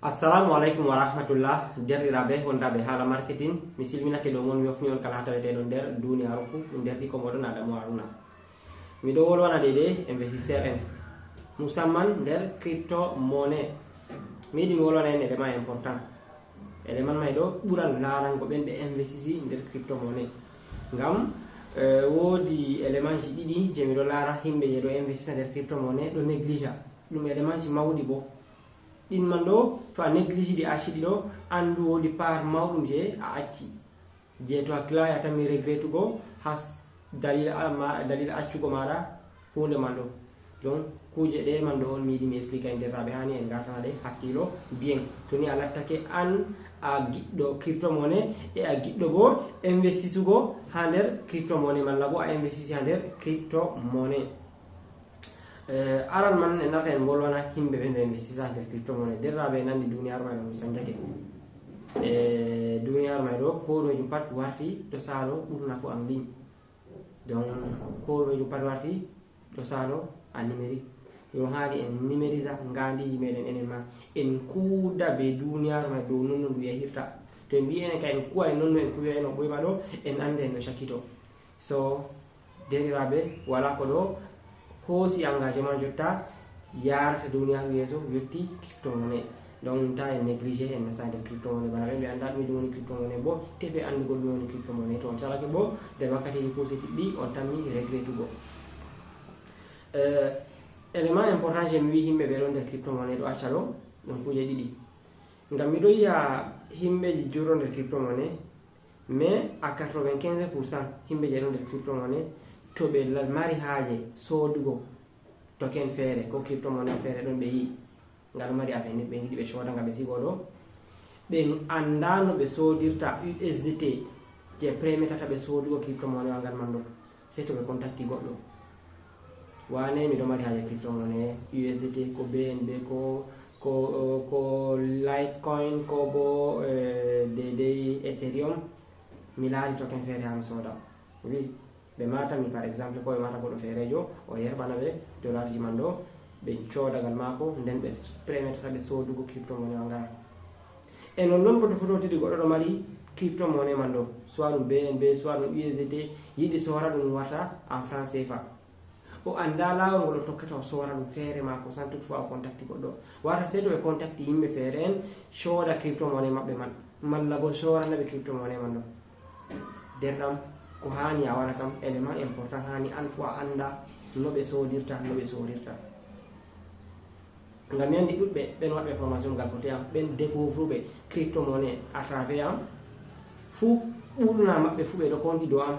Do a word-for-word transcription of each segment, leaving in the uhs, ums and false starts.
Assalamu alaikum wa rahmatullah. Derɗiraaɓe wondaaɓe haala marketing, mi silminake dow mon, mi yofni on kala ha taweteɗon nder duniyaaru fuu. Ɗum derɗi ko moɗon Adamu Haruna. Miɗo wolwana dede investisseur en, musamman nder crypto monnaie. Mi yiɗi mi wolwana en élément important. Élément may ɗo ɓuran laarango ɓen ɓe investisi nder crypto monnaie. Ngam eh, woodi élément ji ɗiɗi je miɗo laara himɓe je ɗo investisa nder crypto monnaie ɗo négligea. Ɗum élément ji mawɗi bo. Ɗin man ɗo, to a négligii ɗi, a acci ɗi ɗo, anndu woodi part mawɗum je a acci. Je to a kilaayi a tammi regrettugo ha s-, dalil a-, ma-, dalil accugo maɗa huunde man ɗo. Donc, kuuje ɗe man ɗo on mi yiɗi mi explique en derɗiraaɓe, hani en ngartana ɗe hakkilo bien. To ni a lattake an a giɗɗo crypto monnaie e a giɗɗo bo investisugo ha nder crypto monnaie, malla bo a investisi ha nder crypto monnaie. Eh, aran man en nata en bolwana himɓe ɓen ɓe investisa ha nder crypto monnaie. Derɗiraaɓe en anndi duniyaaru may ɗo ɗum sanjake. E duniyaaru may ɗo, ko ɗo jum pat warti ɗo saalo ɓurna fu en ligne. Donc, ko ɗo jum pat warti ɗo saalo en numérique. Yo haani en numérisa ngaandiiji meɗen enen ma. En kuuda be duniyaaru may dow non no ndu yahirta. To en mbi'i enen ka en kuwa en non no en kuwirayno ɓoyma ɗo, en annda en no cakito. So, derɗiraaɓe, wala ko ɗo hoosi engagement jotta yaarata duniyaaru yeeso yotti crypto monnaie. Donc, ta en négligé en nasta nder crypto monnaie. Bana ɓen ɓe annda ɗum woni crypto monnaie bo, tefe anndugol ɗum woni crypto monnaie. To on calake bo, nder wakkatiiji kuusitiɗɗi, on tammi regrettugo. Eh, élément important je mi wi himɓe ɓe ɗon nder crypto monnaie ɗo acca ɗo, ɗum kuuje ɗiɗi. Ngam miɗo yi'a himɓeji juro nder crypto monnaie, mais à quatre-vingt-quinze pour cent himɓe je ɗon nder crypto monnaie, to ɓe la-, mari haaje soodugo token feere ko crypto monnaie feere ɗon ɓe yi'i, ngal ɗo mari avenir, ɓe yiɗi ɓe cooda nga ɓe sigo ɗo. Ɓe annda no ɓe soodirta U S D T je permetata ɓe soodugo crypto monnaie wa ngal man ɗo. Sey to ɓe contacti goɗɗo. Wane, miɗo mari haaje crypto monnaie, U S D T, ko B N B, ko, ko, ko Litecoin, ko bo, eh, deydey Ethereum. Mi laari token feere haa mi sooda. Wi, ɓe mata mi, par exemple, ko ɓe mata goɗɗo feerejo, o yerɓana ɓe dollarji man ɗo, ɓe cooda ngal maako, nden ɓe permetata ɓe soodugo crypto monnaie wa ngaa. E non non, goɗɗo fototiri goɗɗo ɗo mari crypto monnaie man ɗo, soit ɗum B N B, soit ɗum U S D T, yiɗi soora ɗum warta en franc C F A. O annda laawol ngol o tokkata o soora ɗum feere maako, sans toutefois o contacti goɗɗo. Warta sey to ɓe contacti yimɓe feere en, cooda crypto monnaie maɓɓe man, malla bo soorana ɓe crypto monnaie man ɗo. Derɗam, ko haani a waɗa kam, élément important haani an fu a annda no ɓe soodirta, no ɓe soorirta. Ngam mi anndi ɗuɗɓe ɓen waɗɓe formation ngal côté am, ɓen découvruɓe crypto monnaie à travers am, fuu ɓurna maɓɓe fuu ɓe ɗo konti dow am.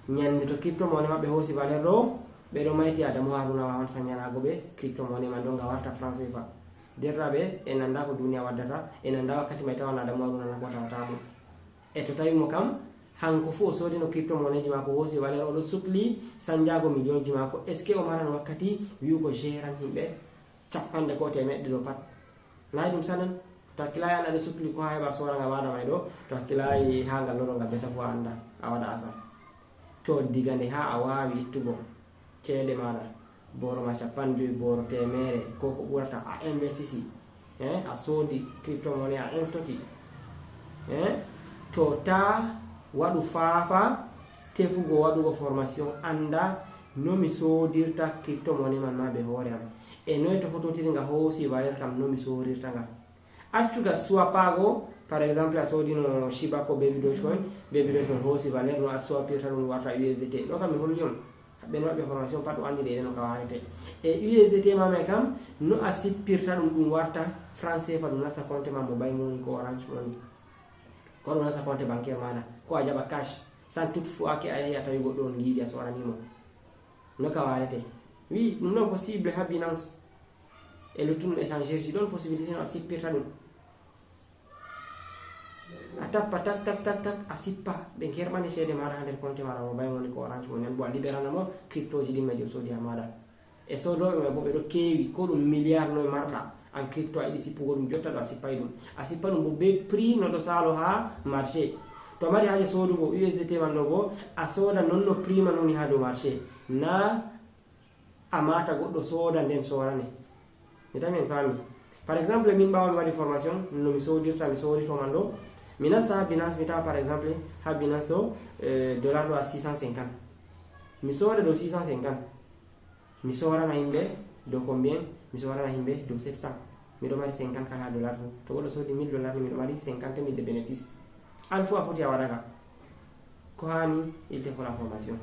Ñande to crypto monnaie maɓɓe hoosi valeur ɗo, ɓe ɗo mayti Adamu Haruna wawan sañanaago ɓe crypto monnaie man ɗo nga warta franc C F A. Derɗiraaɓe, en annda ko duniya waddata, en annda wakkati may tawan Adamu Haruna na ko tawata mo. E to tawi mo kam, hanko fuu o soodino crypto monnaie ji maako, hoosi valeur, o ɗo sukli sanjaago million ji maako. Est-ce que o maran wakkati wi'ugo jeran himɓe capanɗe ko teemeɗɗe ɗo pat? Nay ɗum sanan. To hakkilaay an aɗa sukli ko haa heɓa soora nga maɗa may ɗo, to hakkilaay haa ngal loro nga besa fuu a annda, a waɗa asar. To diga nde haa a waawi ittugo ceede maɗa, booro ma capanɗe jowi, booro teemeere, ko ko ɓurata, a investisi, eh, a soodi crypto monnaie, a instoki, eh, to taa waɗu faafa tefugo waɗugo formation, annda no mi soodirta crypto monnaie man ma be hoore am. E noy to fototiri nga hoosi valeur kam, no mi soorirta nga. Accu ga swapaago, par exemple, a soodino Shiba ko Baby Dogecoin, Baby Dogecoin hoosi valeur, no a swapirta ɗum warta U S D T. Ɗo kam mi holli on, ɓen waɗɓe formation pat o anndi ɗe no ka warete. E U S D T ma may kam, no a sippirta ɗum, ɗum warta franc C F A, ɗum nasta compte ma Mobile Money ko Orange Money. Ko ɗum nasta compte bancaire maɗa, ko a jaɓa cash, sans toutefois que a yahi a tawi goɗɗo on giidi a soorani mo. No ka warete. Wi, ɗum ɗon possible ha Binance. E luttuɗum échangeur ji ɗon possibilité no a sippirta ɗum. A tappa tak, tak, tak, tak, a sippa. Ɓe kerɓane ceede maɗa ha nder compte maɗa Mobile Money ko Orange Money. Nden bo a liberana mo crypto ji ɗin ma je o soodi ha maɗa. E soodooɓe ma bo ɓe ɗo keewi, ko ɗum milliard noy marɗa. An crypto a yiɗi sippugo ɗum jotta ɗo a sippay ɗum. A sippa ɗum bo be prix no ɗo saalo ha marché. To a mari haaje soodugo U S D T man ɗo bo, a sooda non no prix man woni ha dow marché. Na a mata goɗɗo sooda nden soorane. Mi tami en faami. Par exemple, min ɓaawo mi waɗi formation no mi sodirta, mi sodito man ɗo, mi nasta ha Binance, mi tawa par exemple ha Binance ɗo, eh, dollar ɗo à six cent cinquante. Mi soda ɗo six cent cinquante. Mi sorana yimɓe dow combien? Mi sorana yimɓe dow sept cent. Miɗo mari cinquante kala dollar fu. To goɗɗo sodi mille dollar ni, miɗo mari cinquante mille de bénéfice. An fu a foti a waɗa ka. Ko hani, il te faut la formation.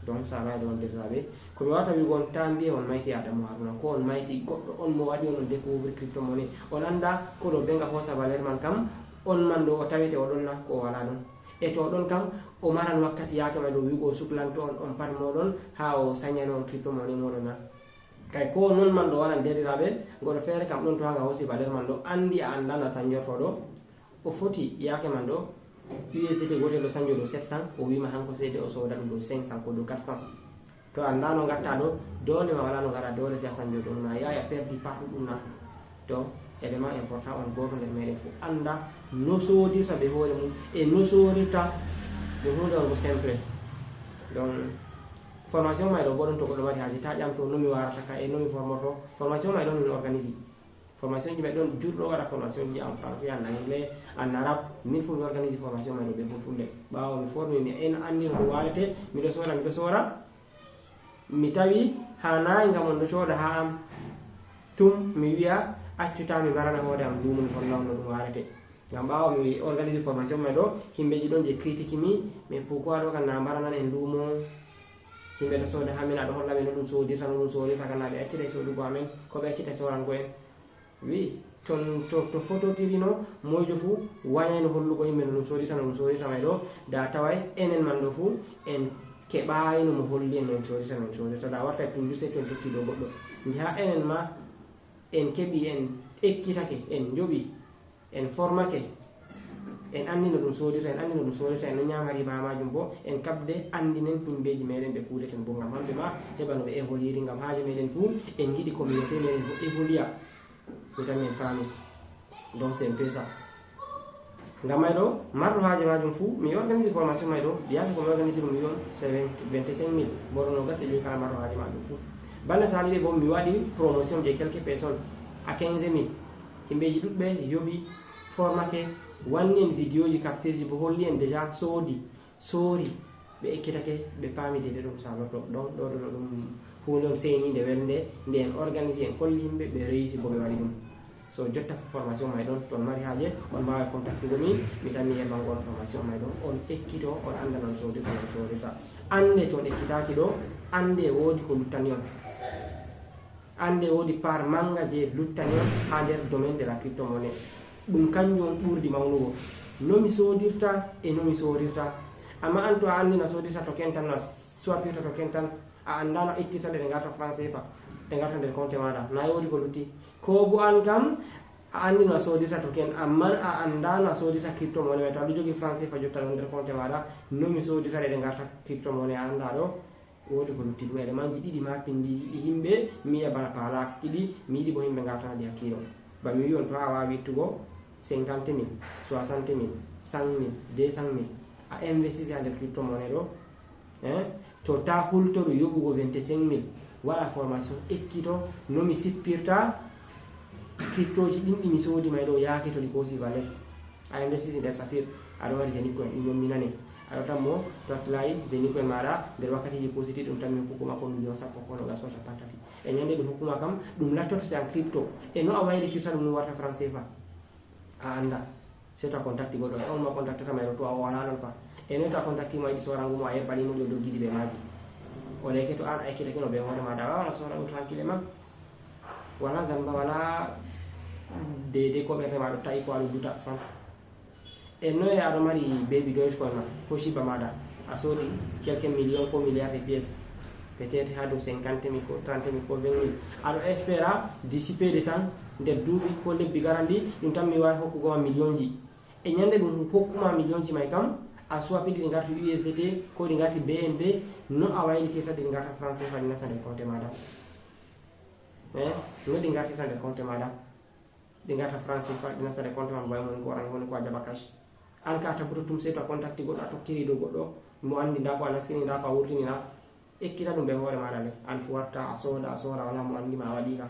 Donc ça va, donc derraɓe, ko mi wata wigo on, ta mbiye on mayti Adamu Haruna, ko on mayti goɗɗo on mo waɗi on, on découvrir crypto monnaie. On anda ko ɗo benga hosa valeur man kam, on man ɗo o tawete o ɗon na ko o wala ɗon. E to ɗon kam, o maran wakkati yaake ma ɗo wigo o suklanto on, on pat moɗon, ha o sañano on crypto monnaie moɗon na. Kay ko non man ɗo waran derraɓe, goɗɗo feere kam ɗon to hanga hosi valeur man ɗo, andi a anda na sañorto ɗo. O foti yaake man ɗo, U S D T gotel ɗo sanjo ɗo sept cent, o wima hanko seede o soda ɗum ɗo cinq cent ko ɗo quatre cent. To anda no gatta ɗo, dole ma wala no gara, dole si a sanjo ɗum na, yaya perdi partout ɗum na. To élément important on goto nder meɗen fu anda no sodirta be hoore mum, e no sodirta be hunde on ko simple. Donc formation may ɗo bo ɗon to goɗɗo mari haji ta ƴamto no mi warata ka e no mi formoto. Formation may ɗon min organise. Formation ji may ɗon jurɗo waɗa formation ji en français, en anglais, en arabe. Min fu mi organise formation may ɗo be fulfulde. Ɓawo mi formi, mi en anndi no ɗum warete, miɗo sora, miɗo sora. Mi tawi ha nayi ngam on ɗo soda ha am. Tum mi wiya accu ta mi mbarana hoore am lumo, mi holla on no ɗum warete. Ngam ɓawo mi organise formation may ɗo, himɓeji ɗon je critique mi, mais pourquoi ɗo kam na mbaranan en lumo? Himɓe ɗo soda ha min, aɗo holla ɓe no ɗum sodirta, no ɗum sodirta, kana ɓe accita e sodugo amen, ko ɓe accita e sorango en. Wi, ton to, to fototirino, moyjo fu wayayno hollugo yimɓe no ɗum sodita, no ɗum sodita may ɗo, da taway enen man ɗo fu en keɓayno mo holli en no en sodita, no en sodita, da warta toujours sey to en tokki dow goɗɗo. Nde ha enen ma en keɓi, en ekkitake, en joɓi, en formake, en anndi no ɗum sodita, en anndi no ɗum sodita, en ɗo ñama riba majum bo, en kabde anndinen himɓeji meɗen ɓe kudeten bo, ngam hamɓe ma heɓa no ɓe évoluiri, ngam haaje meɗen fu en giɗi communauté meɗen bo évolua. Mi tan min faami. Donc c'est un peu ça. Ngam may ɗo, marɗo haaje majum fu, mi organise formation may ɗo, biyake ko mi organise ɗum mi on, c'est vingt, vingt-cinq mille, mboɗo no gasi joyi kala marɗo haaje majum fu. Banda sali ɗe bo, mi waɗi promotion je quelques personnes à quinze mille. Himɓeji ɗuɗɓe yoɓi, formake, wanni en vidéo ji, capture ji bo holli en déjà soodi, soori, ɓe ekkitake, ɓe paami dede ɗum saloto. Donc ɗo ɗo ɗum hunde on seyninde welde, nde en organise en kolli yimɓe, ɓe réussi bo ɓe waɗi ɗum. So jotta fu formation may ɗon, ton mari haaje, on mbaawa contactugo min, mi tan mi heɓan on formation may ɗon, on ekkito, on annda non soodi ko non soodita. Annde ton ekkitaaki ɗo, annde woodi ko luttani on. Annde woodi part manga je luttani on ha nder domaine de la crypto-monnaie. Ɗum kanjum on ɓurdi mawnugo. No mi soodirta e no mi soorirta. Amma an to a anndi no a soodirta token tan, no a swapirta token tan, a annda no a ittirta ɗe, ɗe ngarta franc C F A, ɗe ngarta nder compte maaɗa. Na woodi ko lutti. Ko bo an kam, a anndi no a soodirta token, amma a annda no a soodirta crypto-monnaie, to aɗo jogi franc C F A jotta ɗon nder compte maaɗa, no mi soodirta ɗe, ɗe ngarta crypto-monnaie, a annda ɗo. Woodi ko lutti ɗum, elemanji ɗiɗi ma pindiiji ɗi yimɓe, mi yi'a bana palaak ɗiɗi, mi yiɗi bo yimɓe ngartana ɗi hakkiilo. Ba mi wi'i on, to a waawi ittugo cinquante mille, soixante mille, cent mille, deux cent mille, a investiti ha nder crypto-monnaie ɗo, eh, to ta hultoru yoɓugo vingt-cinq mille, waɗa formation, ekkito no mi sippirta cryptoji ɗin ɗi mi soodi may ɗo, yaake to ɗi koosi valeur. A investiti nder Safir, aɗo mari Zenicoin, ɗum ɗon mi nane. Aɗo tammo to a tilaayi Zenicoin maaɗa, nder wakkatiiji kuusiti ɗum tan mi hokkugo ma ko miliyon sappo ko nogas ko cappanɗe tati. E ñande ɗum hokkuma kam, ɗum lattoto c'est en crypto. E no a waylitirta ɗum, ɗum warta franc C F A. A annda. Sey to a contacti goɗɗo, e on mo a contactata may ɗo to a o walaa ɗon fa. E noy to a contacti mo a yiɗi sorango mo, a yerɓani mo ɗi, o doggidi bee maaji. O leke to an a ekkitake no bee hoore maaɗa, a wawan a sora ɗum tranquillement. Wala zamba, wala deydey ko ɓernde ma ɗo ta'i ko aɗo duta sam. E noye aɗo mari baby Dogecoin ma ko Shiba maɗa, a soodi quelques millions ko milliards de pièces, peut-être ha dow cinquante mille ko trente mille ko vingt mille. Aɗo espéra d'ici peu de temps, nder duuɓi ko lebbi garandi, ɗum tan mi wawi hokkugo ma million ji. E ñande ɗum hokkuma million ji may kam, a swapidi ɗi ngarti U S D T ko ɗi ngarti B N B, no a waylitirta ɗi ngarta franc C F A ɗi nasta nder compte maɗa. Eh, no ɗi ngartirta nder compte maɗa? Ɗi ngarta franc C F A, ɗi nasta nder compte ma, mbawi woni ko waran woni ko a jaɓa cash. An ka a tabbuto tum sey to a contacti goɗɗo, a tokkiri dow goɗɗo, mo andi nda ko a nastini, nda ko a wurtini na. Ekkita ɗum be hoore maɗa le. An fu warta a sooda, a soora, wala mo andi ma a waɗi ka.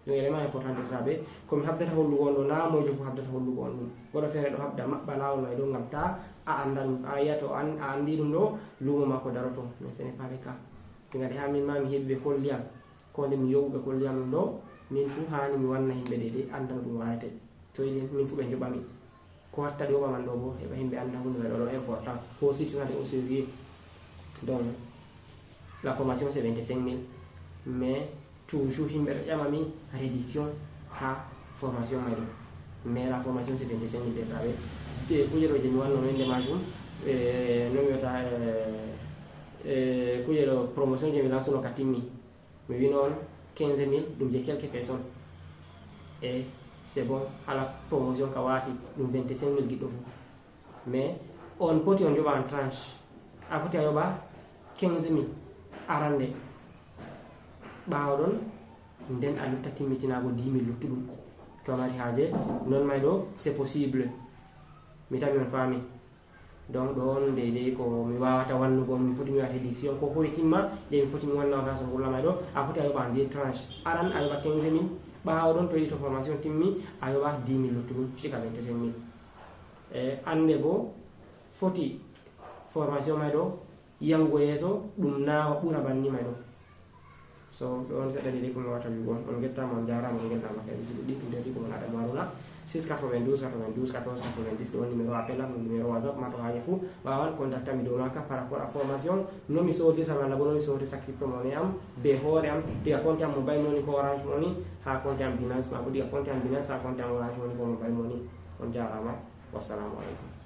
Ɗum élément important derdiraaɓe, ko mi habdata hollugo on ɗo, laamojo fof habdata hollugo on ɗum. Goɗɗo feere ɗo habda maɓɓa laawol may ɗo ngam ta a anndan ɗum, a yiya to an, a anndi ɗum ɗo, luumo makko daroto. Mais ce n'est pas le cas. Ɗi ngaɗi haa min ma mi heɓi ɓe kolliyam, ko nde mi yoɓu ɓe kolliyam ɗum ɗo, min fuu haani mi wanna yimɓe deydey annda no ɗum waɗete. To iɗen min fuu ɓe njoɓami. Ko watta ɗi oɓa man ɗo bo heɓa yimɓe annda hunde may ɗo ɗo important, ko sittinade au sérieux. Donc la formation c'est vingt-cinq mille, mais toujours yimɓe ɗo ƴamami réduction ha formation may ɗo. Mais la formation c'est vingt-cinq mille derɗaɓe. E kuje ɗo je mi wanno innde majum, e no mi wiyata, e kuje ɗo promotion je mi lansuno ka timmi. Mi wino on quinze mille ɗum je quelques personnes. E c'est bon, hala promotion ka wati ɗum vingt-cinq mille giɗɗo fu. Mais on poti on joɓa en tranche. A foti a yoɓa quinze mille arande. Ɓawo ɗon nden a lutta timmitinago dix mille luttuɗum. To a mari haaje non may ɗo c'est possible. Mi tami on faami. Donc ɗo on deydey ko mi wawata wannugo on, mi foti mi waɗa réduction ko hoy timma je mi foti mi wanna on ha so ngulla may ɗo. A foti a yoɓa en deux tranche. Aran a yoɓa quinze mille, ɓawo ɗon to yiɗi to formation timmi a yoɓa dix mille luttuɗum sika vingt-cinq mille. E ande bo foti formation may ɗo yahugo yeeso ɗum nawa ɓura banni may ɗo. So ɗo on seɗɗa deydey ko mi wawata wigo on. On gettama, on jarama, on gettama kay wiji ɗuɗɗi. Ɗum deydey ko mon Adama Haruna. Six quatre-vingt-douze quatre-vingt-douze quatorze quatre-vingt-dix ɗo on numéro appel am, numéro WhatsApp ma to haaje fuu wawan contacta mi dow maka par rapport à formation no mi sodirta walla bo no mi sodirta crypto monnaie am be hoore am diga compte am mobile money ko Orange Money ha compte am Binance ma bo diga compte am Binance ha compte am Orange Money ko mobile money. On jarama. Wassalamu aleykum.